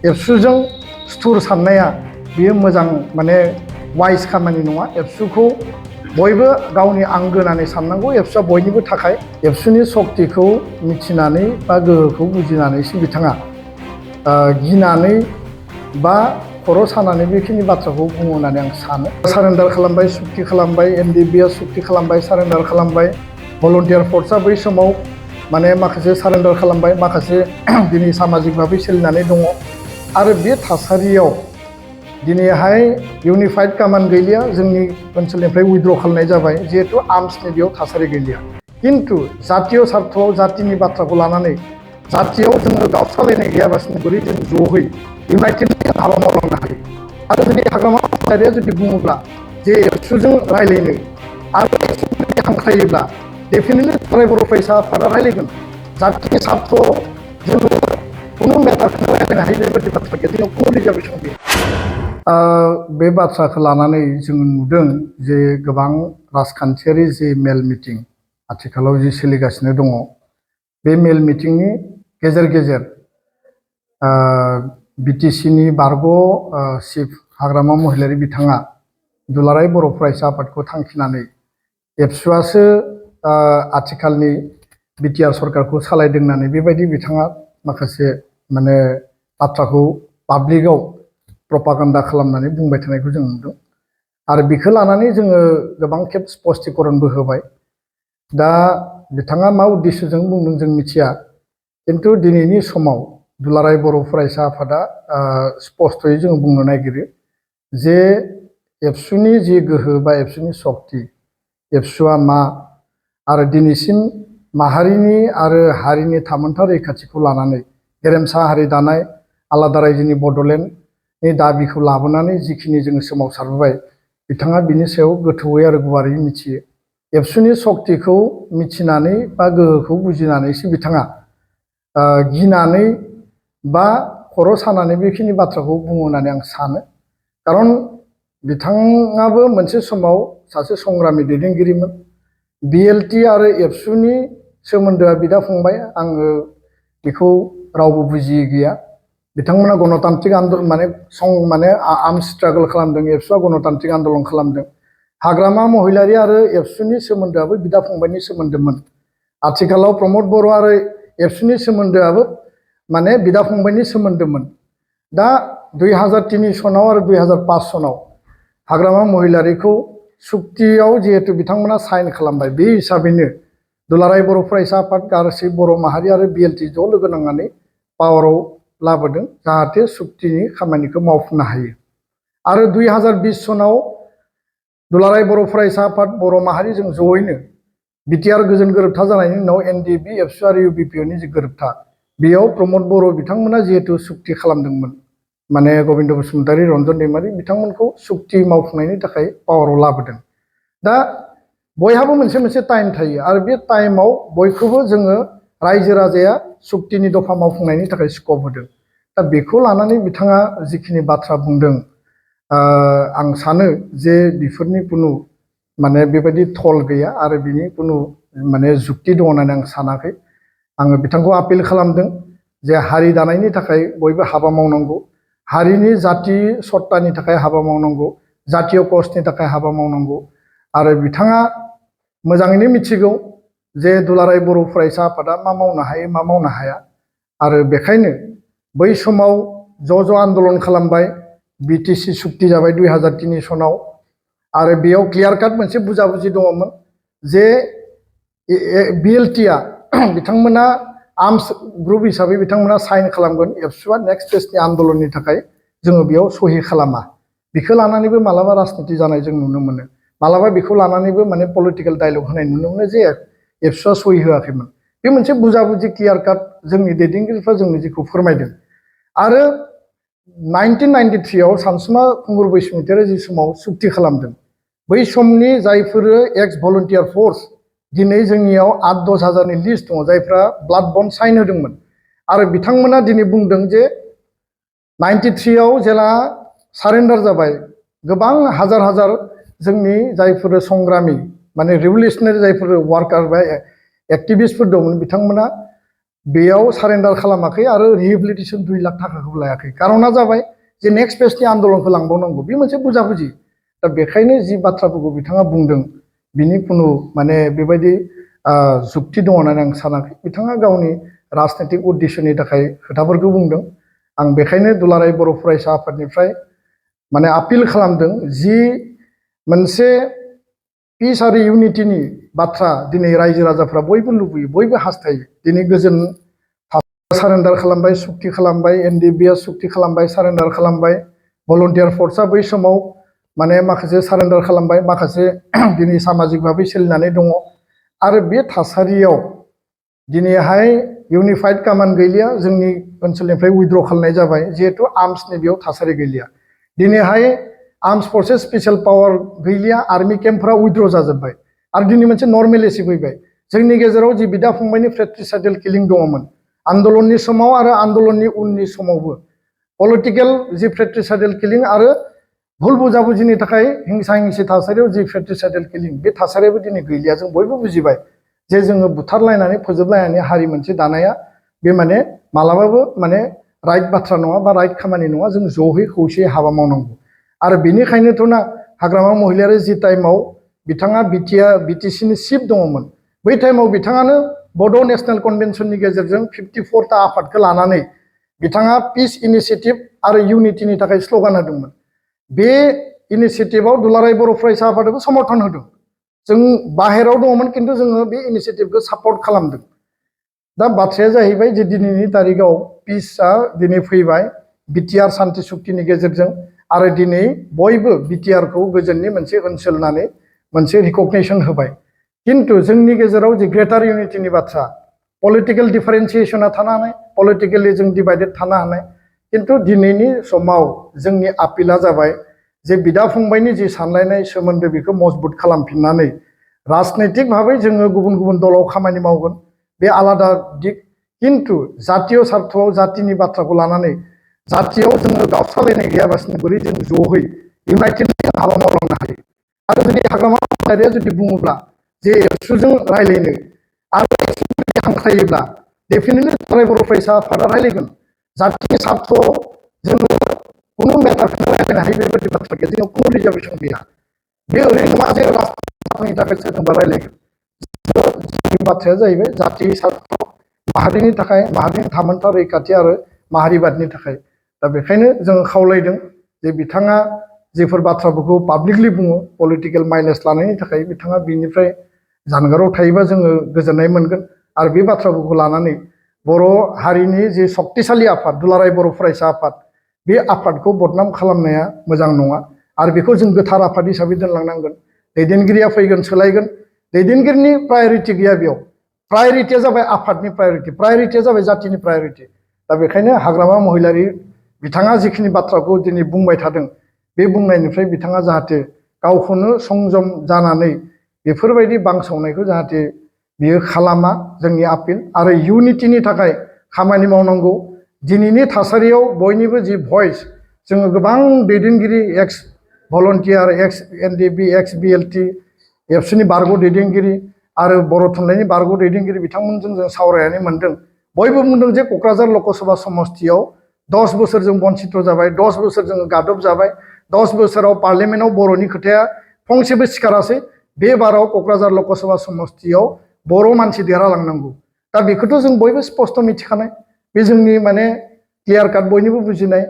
एबसुजों सुथुर साननाया बियो मोजां माने वाइज खामानि नङा। एबसुखौ बयबो गावनि आंगो होननानै साननांगौ। एबसुआ बयनिबो थाखाय। एबसुनि सक्तिखौ मिथिनानै बा गोहोखौ बुजिनानैसो बिथाङा गिनानै बा खर' सानानै बेखिनि बाथ्राखौ बुङो होननानै आं सानो। सारेन्डार खालामबाय, सुक्ति खालामबाय, NDBA सुक्ति खालामबाय, सारेन्डार खालामबाय। भलन्टियार फर्सआ बै समाव माने माखासे सारेन्डार खालामबाय, माखासे दिनै सामाजिक भाबै सोलिनानै दङ। आरो बे थासारियाव दिनैहाय इउनिफाइड कामान्ड गैलिया, जोंनि ओनसोलनिफ्राय उइद्र' खालामनाय जाबाय। जिहेतु आर्मसनि बेयाव थासारि गैलिया, खिन्थु जातीय सार्थआव जातिनि बाथ्राखौ लानानै जातियाव जोङो गावस्रालायनाय गैयाबासिनो बोरै जों ज'है इउनाइटेडलि हाबा मावलांनो हायो। आरो जुदि हाग्रामा महिलारिया जुदि बुङोब्ला जे एबसुजों रायलायनो आरो एबसुजों हांख्रायोब्ला डेफिनेटलि दुलाराय बर' फरायसा आफादा रायलायगोन। जातिनि सार्थआव जोङो खुनु मेटारखौनो रायलायनो हायो बेबायदि बाथ्रा गैया, जोंनाव खुनु रिजार्भेसन गैया। बे बाथ्राखौ लानानै जों नुदों जे गोबां राजखान्थियारि जे मेल मिटिं आथिखालाव जि सोलिगासिनो दङ, बे मेल मिटिंनि गेजेर गेजेर BTCनि बारग' चिफ हाग्रामा महिलारि बिथाङा दुलाराय बर' फरायसा आफादखौ थांखिनानै एबसुआसो आथिखालनि बिटिआर सरकारखौ सालायदों होननानै बेबायदि बिथाङा माखासे माने बाथ्राखौ पाब्लिकआव प्रपागान्डा खालामनानै बुंबाय थानायखौ जों नुदों। आरो बेखौ लानानै जोङो गोबां खेब स्पष्टीकरणबो होबाय। दा बिथाङा मा उद्देশ্যजों बुंदों जों मिथिया, खिन्थु दिनैनि समाव दुलाराय बर' फरायसा आफादा स्पष्टयै जों बुंनो नागिरो जे एबसुनि जि गोहो बा एबसुनि सक्ति, एबसुआ मा, आरो दिनैसिम माहारिनि आरो हारिनि थामोनथा रैखाथिखौ लानानै गेरेमसा हारि दानाय आलादा रायजोनि बड'लेण्डनि दाबिखौ लाबोनानै जिखिनि जोङो सोमावसारबोबाय, बिथाङा बिनि सायाव गोथौयै आरो गुवारै मिथियो। एबसुनि सक्तिखौ मिथिनानै बा गोहोखौ बुजिनानैसो बिथाङा गिनानै बा खर' सानानै बेखिनि बाथ्राखौ बुङो होननानै आं सानो। खारन बिथाङाबो मोनसे समाव सासे संग्रामि दैदेनगिरिमोन। BLT आरो एबसुनि सोमोन्दोआ बिदा फंबाय, आङो बेखौ रावबो बुजियै गैया। बिथांमोना गणतान्त्रिक आन्दलन माने आर्म स्ट्रागल खालामदों, एबसुआ गणतान्त्रिक आन्दलन खालामदों। हाग्रामा महिलारि आरो एबसुनि सोमोन्दोआबो बिदा फंबायनि सोमोन्दोमोन। आथिखालाव प्रमद बर' आरो एबसुनि सोमोन्दोआबो माने बिदा फंबायनि सोमोन्दोमोन। दा 2003 सनाव आरो 2005 सनाव हाग्रामा महिलारिखौ सुक्तियाव जिहेतु बिथांमोना साइन खालामबाय, बे हिसाबैनो दुलाराय बर' फरायसा आफाद गासै बर' माहारि आरो BLT ज' लोगो नांनानै पावाराव लाबोदों, जाहाथे सुक्तिनि खामानिखौ मावफुंनो हायो। आरो 2020 सनाव दुलाराय बर' फरायसा आफाद बर' माहारिजों ज'यैनो बिटिआर गोजोन गोरोबथा जानायनि उनाव NDB, एबसु आरो UBPनि जि गोरोबथा, बेयाव प्रमद बर' बिथांमोना जिहेतु सुक्ति खालामदोंमोन, माने गबिन्द बसुमतारी, रन्जन दैमारि बिथांमोनखौ सुक्ति मावफुंनायनि थाखाय पावाराव लाबोदों। दा बयहाबो मोनसे मोनसे टाइम थायो, आरो बे टाइमाव बयखौबो जोङो रायजो राजाया सुक्तिनि दफा मावफुंनायनि थाखाय स्कप होदों। दा बेखौ लानानै बिथाङा जिखिनि बाथ्रा बुंदों, आं सानो जे बेफोरनि कुनु माने बेबायदि थल गैया आरो बिनि कुनु माने जुक्ति दङ होननानै आं सानाखै। आङो बिथांखौ आपिल खालामदों जे हारि दानायनि थाखाय बयबो हाबा मावनांगौ, हारिनि जाति सत्तानि थाखाय हाबा मावनांगौ, जातीय कजनि थाखाय हाबा मावनांगौ। आरो बिथाङा मोजाङैनो मिथिगौ जे दुलाराय बर' फरायसा आफादा मा मावनो हायो मा मावनो हाया। आरो बेखायनो बै समाव ज' आन्दलन खालामबाय, BTC सुक्ति जाबाय 2003 सनाव। आरो बेयाव क्लियार काट मोनसे बुजाबुजि दङमोन जे BLTआ बिथांमोना आर्मस ग्रुप हिसाबै बिथांमोना साइन खालामगोन, एबसुआ नेक्स्ट फेजनि आन्दलननि थाखाय जोङो बेयाव सहि खालामा। बेखौ लानानैबो मालाबा राजनिति जानाय जों नुनो मोनो, मालाबा बेखौ लानानैबो माने पलिटिकेल डायलग होनाय नुनो मोनो जे एबसुआ सहि होआखैमोन। बे मोनसे बुजाबुजि क्लियार काट जोंनि दैदेनगिरिफ्रा जोंनो जेखौ फोरमायदों। आरो 1993 आव सानसुमा खुंगुर बैसोमुतियारि जि समाव सुक्ति खालामदों, बै समनि जायफोर एक्स भलन्टियार फर्स दिनै जोंनियाव 8-10 हाजारनि लिस्ट दङ जायफ्रा ब्लाड बन्ड साइन होदोंमोन। आरो बिथांमोना दिनै बुंदों जे 93 आव जेला सारेन्डार जाबाय, गोबां हाजार हाजार जोंनि जायफोर संग्रामि माने रिभलिउसनारि जायफोर वार्कार बा एक्टिभिस्टफोर दंमोन, बिथांमोना बेयाव सारेन्डार खालामाखै आरो रिहेबिलिटेसन 2 लाख थाखाखौबो लायाखै। कारना जाबाय जे नेक्स्ट फेजनि आन्दोलनखौ लांबावनांगौ, बे मोनसे बुजाबुजि। दा बेखायनो जि बाथ्राफोरखौ बिथाङा बुंदों बिनि खुनु माने बेबायदि जुक्ति दङ होननानै आं सानाखै। बिथाङा गावनि राजनैतिक उद्देश्यनि थाखाय खोथाफोरखौ बुंदों। आं बेखायनो दुलाराय बर' फरायसा आफादनिफ्राय माने आपिल खालामदों, जि मोनसे पिस आरो इउनिटिनि बाथ्रा दिनै रायजो राजाफ्रा बयबो लुबैयो, बयबो हास्थायो। दिनै गोजोन सारेन्डार खालामबाय, सुक्ति खालामबाय, NDBA सुक्ति खालामबाय, सारेन्डार खालामबाय। भलन्टियार फर्सआ बै समाव माने माखासे सारेन्डार खालामबाय, माखासे दिनै सामाजिक भाबै सोलिनानै दङ। आरो बे थासारियाव दिनैहाय इउनिफाइड कामान गैलिया, जोंनि ओनसोलनिफ्राय उइद्र खालामनाय जाबाय, जिहेतु आर्मसनि बेयाव थासारि गैलिया। दिनैहाय आर्मस फर्सेस स्पेशल पावार गैलिया, आर्मी केम्पफोरा उइद्र जाजोब्बाय आरो दिनै मोनसे नर्मेलिटी फैबाय। जोंनि गेजेराव जि बिदा फंबायनि फ्रेट्रिसाइडेल किलिं दङमोन आन्दोलननि समाव आरो आन्दोलननि उननि समावबो, पलिटिकेल जि फ्रेट्रिसाइडेल किलिं आरो भुल बुजाबुजिनि थाखाय हिंसा हिंसि थासारियाव जि फ्रेट्रिसाइडेल किलिं, बे थासारियाबो दिनै गैलिया। जों बयबो बुजिबाय जे जोङो बुथारलायनानै फोजोबलायनानै हारि मोनसे दानाया बे माने मालाबाबो माने राइट बाथ्रा नङा बा राइट खामानि नङा। जों ज'है खौसेयै हाबा मावनांगौ। आरो बेनिखायनोथ' ना हाग्रामा महिलारि जि टाइमाव बिथाङा बिटिसिनि चिफ दङमोन, बै टाइमाव बिथाङानो बड' नेशनेल कनभेनसननि गेजेरजों 54टा आफादखौ लानानै बिथाङा पिस इनिसिएटिभ आरो इउनिटिनि थाखाय स्ल'गान होदोंमोन। बे इनिसिएटिभआव दुलाराय बर' फरायसा आफादाबो समर्थन होदों। जों बाहेराव दङमोन, खिन्थु जोङो बे इनिसिएटिभखौ सापर्ट खालामदों। दा बाथ्राया जाहैबाय जे दिनैनि तारिखाव पिसआ दिनै फैबाय बिटिआर सान्ति सुक्तिनि गेजेरजों, आरो दिनै बयबो बिटिआरखौ गोजोननि मोनसे ओनसोल होननानै मोनसे रिकगनिसन होबाय। किन्तु जोंनि गेजेराव जि ग्रेटार इउनिटिनि बाथ्रा, पलिटिकेल डिफारेन्सिएसना थानो हानाय, पलिटिकेलि जों डिभाइडेड थानो हानाय, किन्तु दिनैनि समाव जोंनि आपिला जाबाय जे बिदा फंबायनि जि सानलायनाय सोमोन्दो बेखौ मजबुत खालामफिननानै राजनैतिक भाबै जोङो गुबुन गुबुन दलाव खामानि मावगोन, बे आलादा दिग। किन्तु जातीय सार्थआव जातिनि बाथ्राखौ लानानै जातियाव जोङो गावस्रालायनाय गैयाबासिनो बोरै जों ज'है इउनाइटेडलि हाबा मावलांनो हायो। आरो जुदि हाग्रामा महिलारिया जुदि बुङोब्ला जे एबसुजों रायलायनो आरो हांख्रायोब्ला डेफिनेटलि दुलाराय बर' फरायसा आफादा रायलायगोन। जातिनि सार्थआव जोङो कुनु मेटारखौनो रायलायनो हायो बेबायदि बाथ्रा गैया, जोंनाव कुनु रिजार्भेसन गैया। बे ओरैनो नङा जे राजनि थाखाय सोरजोंबा रायलायगोन। बाथ्राया जाहैबाय जाति सार्थआव माहारिनि थाखाय, माहारिनि थामोनथा रैखाथि आरो माहारिबादनि थाखाय। दा बेखायनो जोङो खावलायदों जे बिथाङा जेफोर बाथ्राफोरखौ पाब्लिकलि बुङो पलिटिकेल माइलेज लानायनि थाखाय, बिथाङा बिनिफ्राय जानगाराव थायोबा जोङो गोजोननाय मोनगोन। आरो बे बाथ्राफोरखौ लानानै बर' हारिनि जि सक्तिशालि आफाद दुलाराय बर' फरायसा आफाद, बे आफादखौ बदनाम खालामनाया मोजां नङा। आरो बेखौ जों गोथार आफाद हिसाबै दोनलांनांगोन। दैदेनगिरिया फैगोन, सोलायगोन, दैदेनगिरिनि प्रायरिटि गैया बेयाव। प्रायरिटिया जाबाय आफादनि प्रायरिटि, प्रायरिटिया जाबाय जातिनि प्रायरिटि। दा बेखायनो हाग्रामा महिलारि बिथाङा जिखिनि बाथ्राखौ दिनै बुंबाय थादों, बे बुंनायनिफ्राय बिथाङा जाहाथे गावखौनो संजम जानानै बेफोरबायदि बांसावनायखौ जाहाथे बियो खालामा, जोंनि आपिल। आरो इउनिटिनि थाखाय खामानि मावनांगौ। दिनैनि थासारियाव बयनिबो जि भइस, जोङो गोबां दैदेनगिरि, एक्स भलन्टियार, एक्स NDB, एक्स BLT, एबसुनि बारग' दैदेनगिरि आरो बर' थुनलाइनि बारग' दैदेनगिरि बिथांमोनजों जों सावरायनानै मोनदों। बयबो बुंदों जे क'क्राझार लकसभा समस्तियाव 10 बोसोर जों बन्सित जाबाय, 10 बोसोर जोङो गादब जाबाय, 10 बोसोराव पार्लियामेन्टआव बर'नि खोथाया फंसेबो सिखारासै। बे बाराव क'क्राझार लकसभा समस्तियाव बर' मानसि देरहालांनांगौ। दा बेखौथ' जों बयबो स्पस्ट मिथिखानाय, बे जोंनि माने क्लियार काट बयनिबो बुजिनाय।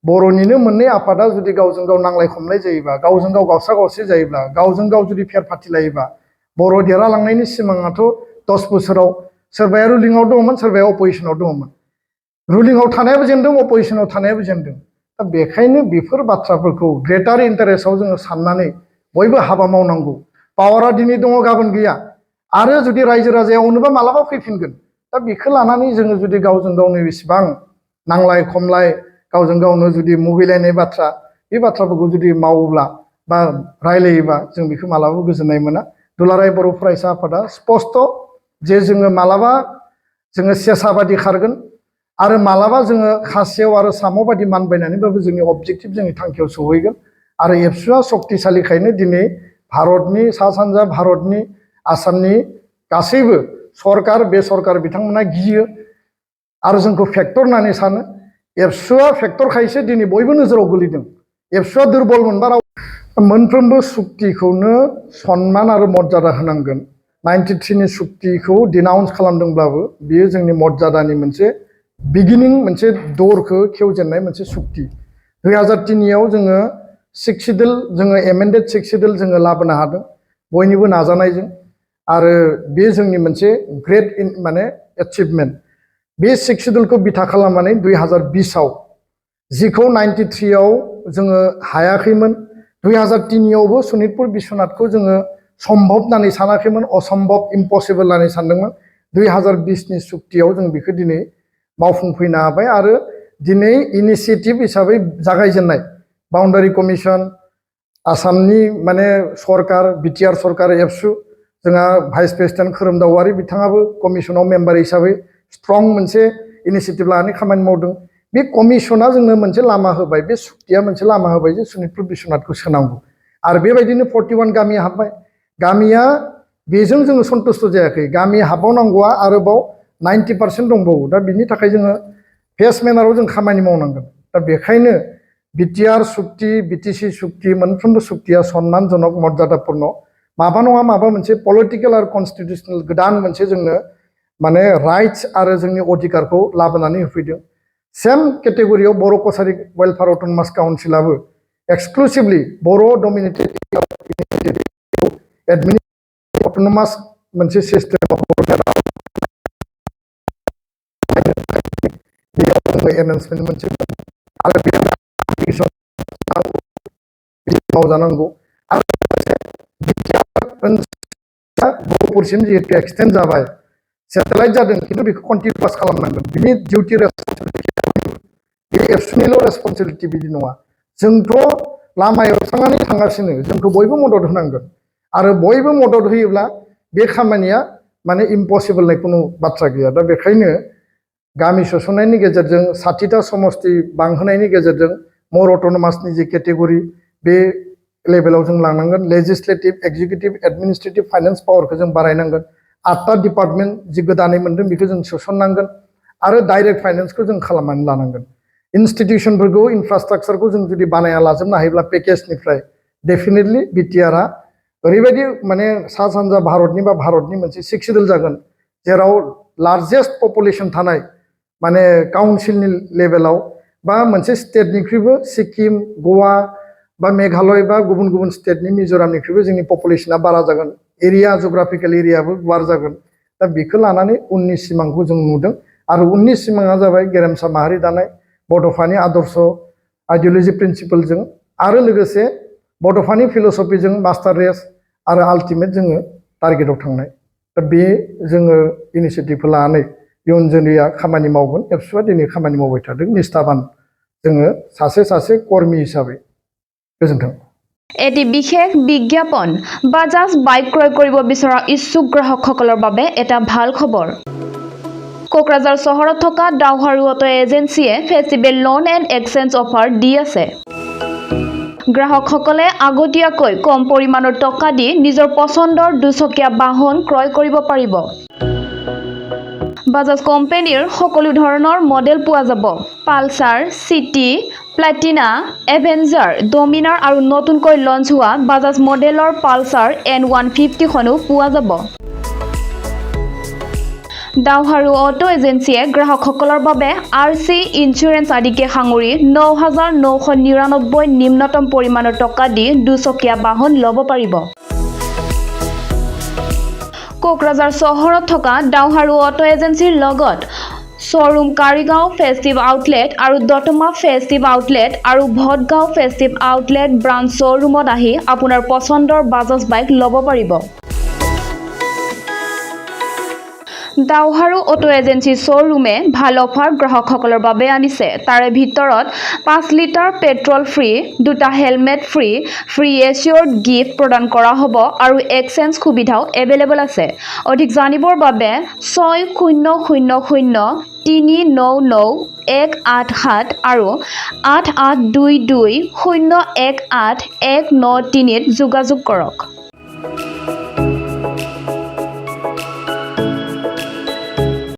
बर'निनो मोननै आफादा जुदि गावजों गाव नांलाय खमलाय जायोबा, गावजों गाव गावस्रा गावस्रि जायोब्ला, गावजों गाव जुदि फेर फाथिलायोबा, बर' देरहालांनायनि सिमाङाथ' 10 बोसोराव सोरबाया रुलिंआव दङमोन, सोरबाया अपोजिसनाव दङमोन। रुलिंआव थानायाबो जेनदों, अपोजिसनाव थानायाबो जेनदों। दा बेखायनो बेफोर बाथ्राफोरखौ ग्रेटार इन्टारेस्टआव जोङो साननानै बयबो हाबा मावनांगौ। पावारा दिनै दङ, गाबोन गैया। आरो जुदि रायजो राजाया अनोबा मालाबा फैफिनगोन। दा बेखौ लानानै जोङो जुदि गावजों गावनो बेसेबां नांलाय खमलाय, गावजों गावनो जुदि मुगैलायनाय बाथ्रा, बे बाथ्राफोरखौ जुदि मावोब्ला बा रायलायोबा जों बेखौ मालाबाबो गोजोननाय मोना। दुलाराय बर' फरायसा आफादा स्पस्ट जे जोङो मालाबा जोङो सेसाबादि खारगोन आरो मालाबा जोङो खासेव आरो साम' बादि मानबायनानैबाबो जोंनि अबजेक्टिभ, जोंनि थांखियाव सहैगोन। आरो एबसुआ सक्तिशालिखायनो दिनै भारतनि सा सानजा भारतनि आसामनि गासैबो सरकार, बे सरकार बिथांमोना गियो आरो जोंखौ फेक्टर होननानै सानो एबसुआ फेक्टर खायसे दिनै बयबो नोजोराव गोलैदों एबसुआ दुरबल मोनबा मोनफ्रोमबो सुक्तिखौनो सन्मान आरो मर्यादा होनांगोन 93 नि सुक्तिखौ डिनाउन्स खालामदोंब्लाबो बियो जोंनि मर्यादानि मोनसे बिगिनिं मोनसे दरखौ खेवजेननाय मोनसे सुक्ति 2003 आव जोङो 6 सिडुल जोङो एमेन्डेड 6 सिडुल जोङो लाबोनो हादों बयनिबो नाजानायजों आरो बे जोंनि मोनसे ग्रेट माने एचिभमेन्ट बे 6 सिडुलखौ बिथा खालामनानै 2020 आव जिखौ 93 आव जोङो हायाखैमोन 2003 आवबो सनितपुर बिश्वनाथखौ जोङो सम्भब होननानै सानाखैमोन असम्भब इम्पसिबल होननानै सानदोंमोन 2020 नि सुक्तियाव जों बेखौ दिनै मावफुंफैनो हाबाय आरो दिनै इनिशिएटिभ हिसाबै जागायजेननाय बाउन्डारि कमिसन आसामनि माने सरकार बिटिआर सरकार एबसु जोंहा भाइस प्रेसिडेन्ट खोरोमदाव औवारी बिथाङाबो कमिसनाव मेम्बार हिसाबै स्ट्रं मोनसे इनिशिएटिभ लानानै खामानि मावदों बे कमिसना जोंनो मोनसे लामा होबाय बे सुक्तिया मोनसे लामा होबाय जे सनितपुर बिश्वनाथखौ सोनांगौ आरो बेबायदिनो 41 गामि हाबबाय गामिया बेजों जोङो सन्तुष्ट जायाखै गामि हाबावनांगौआ आरोबाव 90% दंबावो दा बिनि थाखाय जोङो फेस मेनाराव जों खामानि मावनांगोन दा बेखायनो बिटिआर सुक्ति बिटिसि सुक्ति मोनफ्रोमबो सुक्तिया सन्मानजनक मर्यादापूर्ण माबा नङा माबा मोनसे पलिटिकेल आरो कन्स्टिटिउसनेल गोदान मोनसे जोंनो माने राइट्स आरो जोंनि अधिकारखौ लाबोनानै होफैदों सेम केटेगरियाव बर' कसारी वेलफेयार अट'नमास काउन्सिलाबो एक्सक्लुसिभलि बर' डमिनेटेड अट'नमास मोनसे सिस्टेम एनाउन्समेन्ट मोनसे आरो मावजानांगौ आरो बर'फोरसिम जिहेतु एक्सटेन्ड जाबाय सेटेलाइट जादों खिन्थु बेखौ कन्टिनिउवास खालामनांगोन बिनि डिउटि बे एबसुनिल' रेसपन्सिबिलिटि बिदि नङा जोंथ' लामायाव थांनानै थांगासिनो जोंखौ बयबो मदद होनांगोन आरो बयबो मदद होयोब्ला बे खामानिया माने इम्पसिबल होननाय खुनु बाथ्रा गैया दा बेखायनो गामि सोसननायनि गेजेरजों 60टा समस्ति बांहोनायनि गेजेरजों मर अट'नमासनि जे केटेगरि बे लेभेलाव जों लांनांगोन लेजिस्लेटिभ एक्जिकिउटिभ एडमिनिस्ट्रेटिभ फाइनेन्स पावारखौ जों बारायनांगोन 8टा डिपार्टमेन्ट जि गोदानै मोन्दों बेखौ जों सोसननांगोन आरो डाइरेक्ट फाइनेन्सखौ जों खालामनानै लानांगोन इन्स्टिटिउसनफोरखौ इनफ्रास्ट्राक्चारखौ जों जुदि बानायना लाजोबनो हायोब्ला पेकेजनिफ्राय डेफिनेटलि बिटिआरआ ओरैबायदि माने सा सानजा भारतनि बा भारतनि मोनसे 6 सिडुल जागोन जेराव लार्जेस्ट पपुलेसन थानाय माने काउन्सिलनि लेभेलाव बा मोनसे स्टेटनिख्रुइबो सिक्किम गवा बा मेघालय बा गुबुन गुबुन स्टेटनि मिजोरामनिख्रुइबो जोंनि पपुलेसना बारा जागोन एरिया जग्राफिकेल एरियाबो गुवार जागोन दा बेखौ लानानै उननि सिमांखौ जों नुदों आरो उननि सिमाङा जाबाय गेरेमसा माहारि दानाय बड'फानि आदर्श आइडिअलजि प्रिन्सिपलजों आरो लोगोसे बड'फानि फिलसफिजों मास्टार रेस आरो आल्टिमेट जोङो टारगेटआव थांनाय दा बे जोङो इनिसियेटिभखौ लानानै इयुन जोलैया खामानि मावगोन एबसुआ दिनै खामानि मावबाय थादों निष्ठाबान जोङो सासे सासे कर्मि हिसाबै गोजोन्थों এটি বিশেষ বিজ্ঞাপন বাজাজ বাইক ক্ৰয় কৰিব বিচৰা ইচ্ছুক গ্ৰাহকসকলৰ বাবে এটা ভাল খবৰ কোকৰাঝাৰ চহৰত থকা ডাউহাৰু অটো এজেন্সিয়ে festival loan and exchange offer দি আছে গ্ৰাহকসকলে আগতীয়াকৈ কম পৰিমাণৰ টকা দি নিজৰ পছন্দৰ দুচকীয়া বাহন ক্ৰয় কৰিব পাৰিব বাজাজ কোম্পানীৰ সকলো ধৰণৰ মডেল পোৱা যাব Pulsar city Platina avenger Dominar আৰু নতুনকৈ লঞ্চ হোৱা বাজাজ মডেলৰ পালসাৰ N150 খনো পোৱা যাব ডাউহাৰু অটো এজেন্সিয়ে গ্ৰাহকসকলৰ বাবে RC ইন্স্যুৰেন্স আদিকে সাঙুৰি 9,999 নিম্নতম পৰিমাণৰ টকা দি দুচকীয়া বাহন ল'ব পাৰিব কোকৰাঝাৰ চহৰত থকা ডাউহাৰু অটো এজেন্সিৰ লগত শোৰুম কাৰিগাঁও ফেষ্টিভ আউটলেট আৰু দতমা ফেষ্টিভ আউটলেট আৰু ভটগাঁও ফেষ্টিভ আউটলেট ব্ৰাঞ্চ শ্বৰুমত আহি আপোনাৰ পছন্দৰ বাজাজ বাইক ল'ব পাৰিব ডাউহাৰু অটো এজেন্সি শ্বৰুমে ভাল অফাৰ গ্ৰাহকসকলৰ বাবে আনিছে তাৰে ভিতৰত 5 লিটাৰ পেট্ৰল ফ্ৰী দুটা হেলমেট ফ্ৰী এচিয়ৰ্ড গিফ্ট প্ৰদান কৰা হ'ব আৰু এক্সচেঞ্জ সুবিধাও এভেইলেবল আছে অধিক জানিবৰ বাবে 6000399187 আৰু 8822018193 ত যোগাযোগ কৰক